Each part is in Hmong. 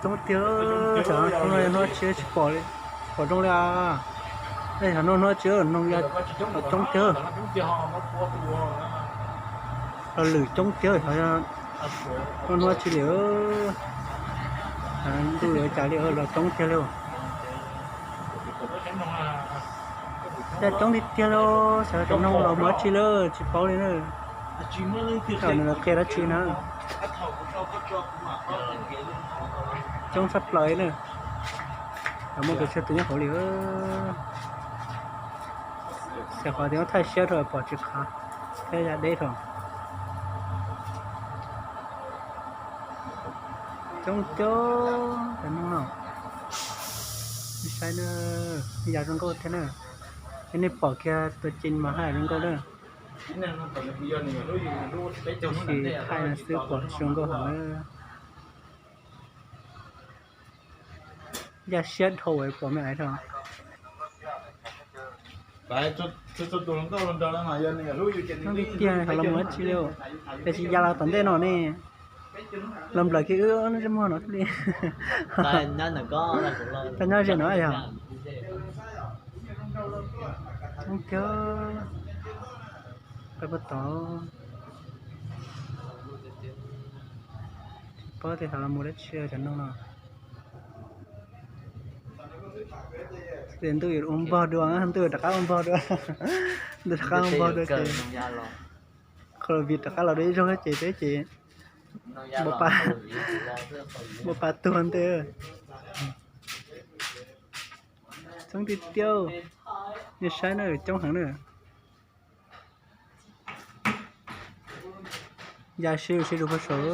Coob tiag, hnub no tsis tsis pom li, pom zoo li. Hnub no tsis, noo los coob tiag. Los lwm coob tiag, hnub no tsis li. Ntuj yuav cas li, los coob tiag li. Cas coob tiag tiag li, xyov cov noog los mus dab tsi lawm tsis paub li na. Nws los qhia dab tsi na. Coob tshaj plaws na. Los muaj pes tsawg tus nyob hauv li. Xyov qhov tias thaij siab rau pom tsis qhav thiab ya deb rau. Coob coob cov noog no. Nej saib na, ya zoo nkauj thiab na. Ces nej pom kiag tus ci mas haj zoo nkauj na. Tab sis thaij no xwb pom tsis zoo nkauj heev na. Ya siab dhau pom me aiv rau. Coob tiag tiag, xyov los mus dab tsi li. Tiam sis ya los tom ntej no ne, los nplawm kiag wb lub ntsej muag no thiaj li. Tau nyob ze no yog. Coob tiag, peb puag tod. Tsis paub tias xyov los mus dab tsi cov noog no. Ces ntuj yuav ua npog dua, ntuj yuav rov qab ua npog dua. Ntuj rov qab ua npog dua ces Covid rov qab los dua ib zaug ces peb ces npau pa tuag ntej. Coob tiag tiag, nej saib na, coob heev na. Ya sib sib rau puag saud.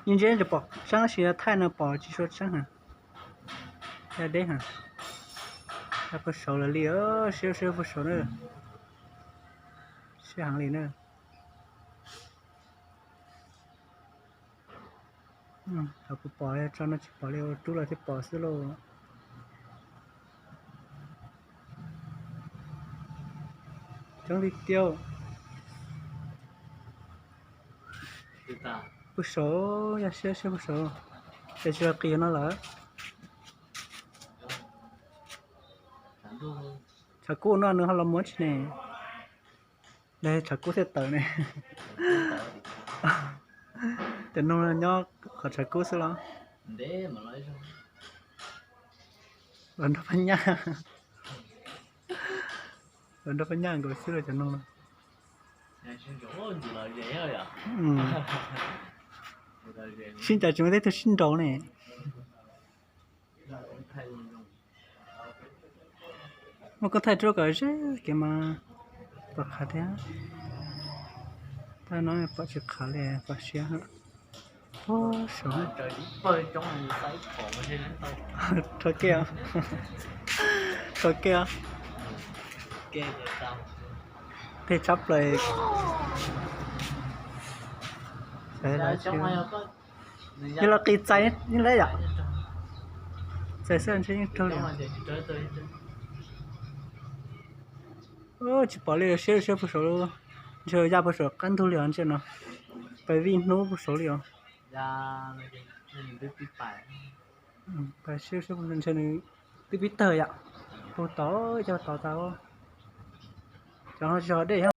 Yeej ntsia pom tseeb tab sis thaij no pom tsis sua tseeb heev. Ya deb heev. Ya puag saud lawm li, sib sib puag saud na. Sib heev li na. Thaum kuv pom tso no tsis pom li, ua rub los thiaj pom xwb lauj. Coob tiag tiag. Puag saud, ya siab siab puag saud. Ces tsis los qis no lawm. Tshav kub no nws ho los mus tsis ne. Tshav kub thiaj tawm ne. Cov noog nyob qhov tshav kub xwb los. Los nrog Phab Nyaj, los nrog Phab Nyaj nkaus xwb los cov noog no. Sib ncaim tsis muaj tib tug sib nraus ne. Muab koj thaij rub kom ze kev mas pom qhav thiab. Tab no pom tsis qhav li, pom siab. Puag saud. Rho kej os, rho kej os. Tej tshab plaws. Yog los qis txais yeej leb yom. Txais xwb ntshe yeej raug li. Tsis pom li, siab siab puag saud, ntshe ya puag saud qab ntug li os ntshe no. Pais vij hnub puag saud li os. Pais siab siab puag saud ntshe nws twb pib tawg yom. Puag tod, cog tod tau. Cov no tsis yog dej.